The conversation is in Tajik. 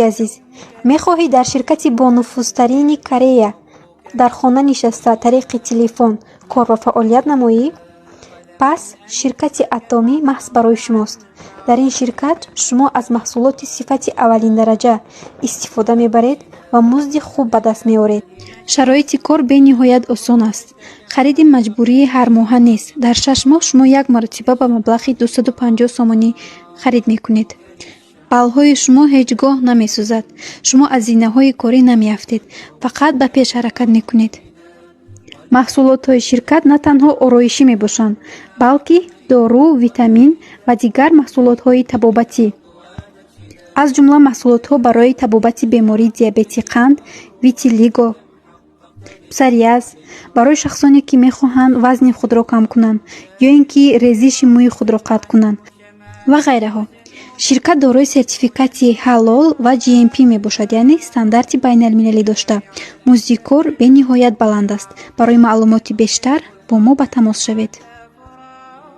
Азиз, мехоҳӣ дар ширкати бонуфузтарини Корея дар хона нишаста, тариқи телефон кор ва фаъолият намоӣ? Пас ширкати Атомӣ маҳз барои шумост. Дар ин ширкат шумо аз маҳсулоти сифати аввалиндараҷа истифода мебаред ва музди хуб ба даст меоред. Шароити кор бениҳоят осон аст. Хариди маҷбурии ҳармоҳа нест. Дар 6 моҳ шумо як маротиба ба маблағи 250 сомонӣ харид мекунед. Баллҳои шумо ҳеҷ гоҳ намесӯзад. Шумо аз зинаҳои корӣ намеафтед, фақат ба пеш ҳаракат мекунед. Маҳсулотҳои ширкат на танҳо ороишӣ мебошанд, балки дору, витамин ва дигар маҳсулотҳои табобатӣ, аз ҷумла маҳсулотҳо барои табобати бемории диабети қанд, витилиго, псориаз, барои шахсоне ки мехоҳанд вазни худро кам кунанд ё ин ки резиши мӯи худро қатъ кунанд ва ғайраҳо. Ширкат дорои сертификати ҳалол ва GMP мебошад, яъне стандарти байналмилалӣ дошта. Музди кор бениҳоят баланд аст. Барои маълумоти бештар бо мо ба тамос шавед.